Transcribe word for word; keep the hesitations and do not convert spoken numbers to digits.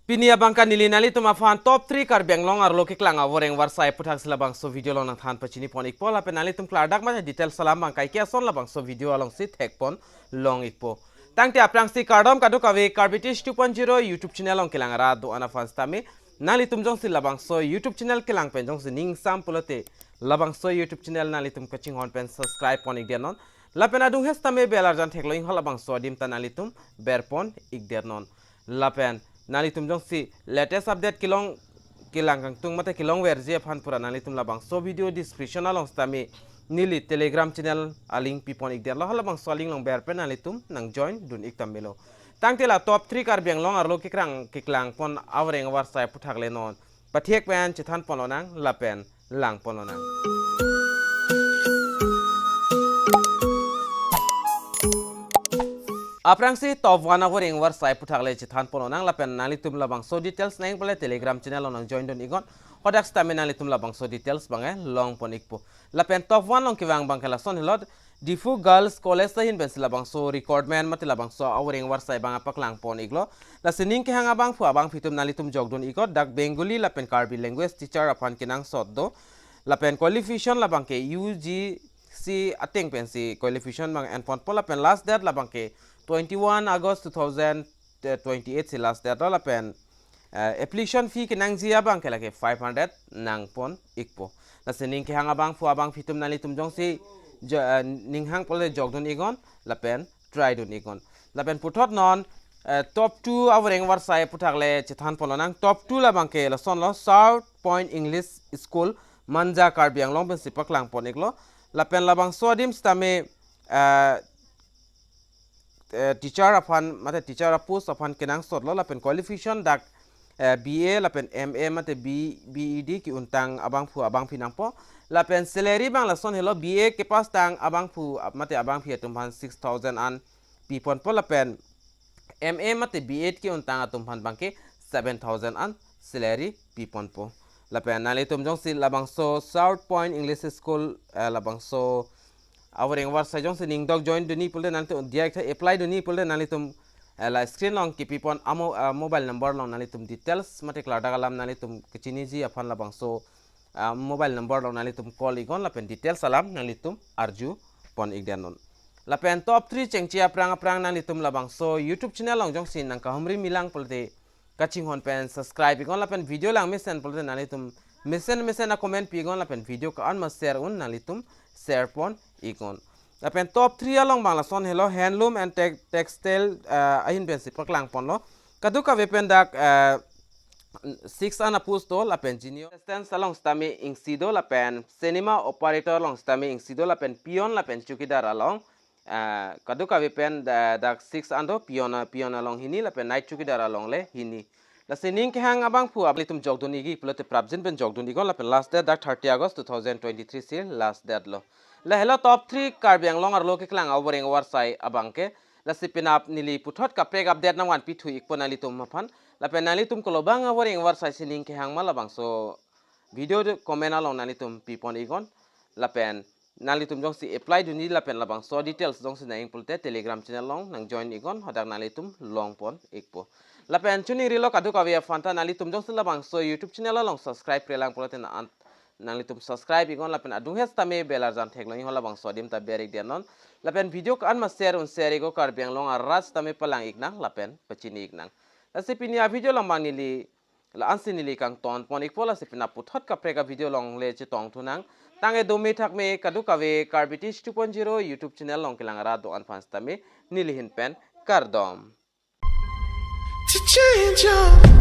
Pini abangke neli nanglitum aphan top three Karbi Anglong arlo keklang avoreng varsai aputhak si labangso video along nangthan pachini pon ikpo lapen nanglitum klardak mate details alam abangke kaike ason labangso video alongsi thek pon long ikpo. Tangte aphrangsi kardom kadokave Karbi Tish two point zero YouTube channel along kelang arat do-an aphan sitame nanglitum jongsi labangso YouTube channel kelang pen jongsi ning sam pulote labangso YouTube channel nanglitum kachinghon pen subscribe pon ikdet non. Lapen adung hes tame bell arjan theklong iknon labangso adim ta nanglitum ber pon ikdet non. Lapen nanglitum jongsi latest update kelong kelang kangtung mate kelongverji aphan pura nanglitum labangso video description along sitame neli Telegram channel alink pipon ikdet lo, halabangso alink along ber pen nanglitum nang join dun ik tame lo. Tangte la top three Karbi Anglong arlo keklang keklang pon avoreng varsai aputhak le non pathek pen chethan pon lonang lapen lang pon lonang. Aphrangsi top one avoreng varsai aputhak le chethan pon lonang lapen nanglitum labangso details nang pale Telegram channel along nang join dun iknon. Hadak sitame nanglitum labangso details abangke long pon ikpo. Lapen top one along kevang abangke lason helo, Diphu Girls College ahin pensi labangso recruitment mate labangso avoreng varsai abang paklang pon iklo. Lasi ning kehang abangphu abangphi atum nanglitum jokdun iknon, dak Bengali lapen Karbi language teacher aphan kenangsot do. Lapen qualification labangke U G C ateng pensi qualification abang en ponpo lapen last date labangke twenty-one August two thousand twenty-eight si last date lo lapen eh, application fee kenangji abangke lake five hundred nang pon ikpo. Lasi ning kehang abangphu abangphi atum nanglitum jongsi jo- eh, ning hang pole jokdun iknon lapen try dun iknon. Lapen puthot non eh, top two avoreng varsai aputhak le chethan pon lonang. Top two labangke lason lo, South Point English School, Manja, Karbi Anglong pensi paklang pon iklo. Lapen labangso adim sitame eh, eh, teacher aphan mate teacher apost aphan kenangsot lo lapen qualification dak eh, B A lapen M A mate B- B E D ke-untang abangphu abangphi nangpo. Lapen salary abang lason helo, B A kepass tang abangphu mate abangphi atum aphan six thousand an pi ponpo lapen M A mate B Ed ke-untang atum aphan abangke seven thousand an salary pi ponpo. Lapen nanglitum jongsi labangso South Point English School eh, labangso avoreng varsai jongsi ning dok join dunji pulote nanglitum direct apply dunji pulote nanglitum eh, la screen along kepi pon amo eh, mobile number along nanglitum details mate klardak alam nanglitum kachiniji aphan labangso ah, mobile number along nanglitum call iknon lapen details alam nanglitum arju pon ikdet non. Lapen top three chengche aphrang aphrang nanglitum labangso YouTube channel along jongsi nang kahumri milang pulote kachinghon pen subscribe iknon lapen video lang mesen pulote nanglitum mesen mesen a comment pi iknon lapen video ko-an ma share un nanglitum share pon iknon. Lapen top three along abang lason helo, Handloom and Tex- Textile ah, ahin pensi paklang ponlo. Kadokave pen dak ah, six an apost do lapen junior assistant along sitame isi do lapen cinema operator along sitame isi do lapen peon lapen chowkidar along ah, kadokave pen da- dak six an do, peon a- peon along hini lapen night chowkidar along le hini. Lasi ning kehang abangphu nanglitum jokdun ikji pulote prapjin pen jokdun iknon lapen last date dak thirty August two thousand twenty-three si last date lo. La helo top three Karbi Anglong arlo keklang avoreng varsai abangke. Lasi penap neli puthot kaprek update nangvanpi thu ikpo nanglitum aphan. Lapen nanglitum kolobang avoreng varsai si ning kehang ma labangso video de comment along nanglitum pi pon iknon. Lapen nanglitum jongsi apply dunji lapen labangso details jongsi nang pulote Telegram channel along nang join iknon, hadak nanglitum long pon ikpo. Lapen choningri lo kadokave aphan ta, nanglitum jongsi labangso YouTube channel along subscribe-re lang pulote na an- nanglitum subscribe iknon lapen adung hes tame bell arjan theklong iknon, labangso adim ta ber ikdet non. Lapen video ko-an ma share un share iknon, Karbi Anglong arat tame palang iknang lapen pachini iknang. Lasi pini a video along abang neli la-ansi neli kangton pon ikpo, lasi penap puthot kaprek a video along le chetong thunang. Tangte dome thakme kadokave Karbi Tish two point zero YouTube channel along kelang arat do-an aphan sitame neli ahin pen kardom. To change your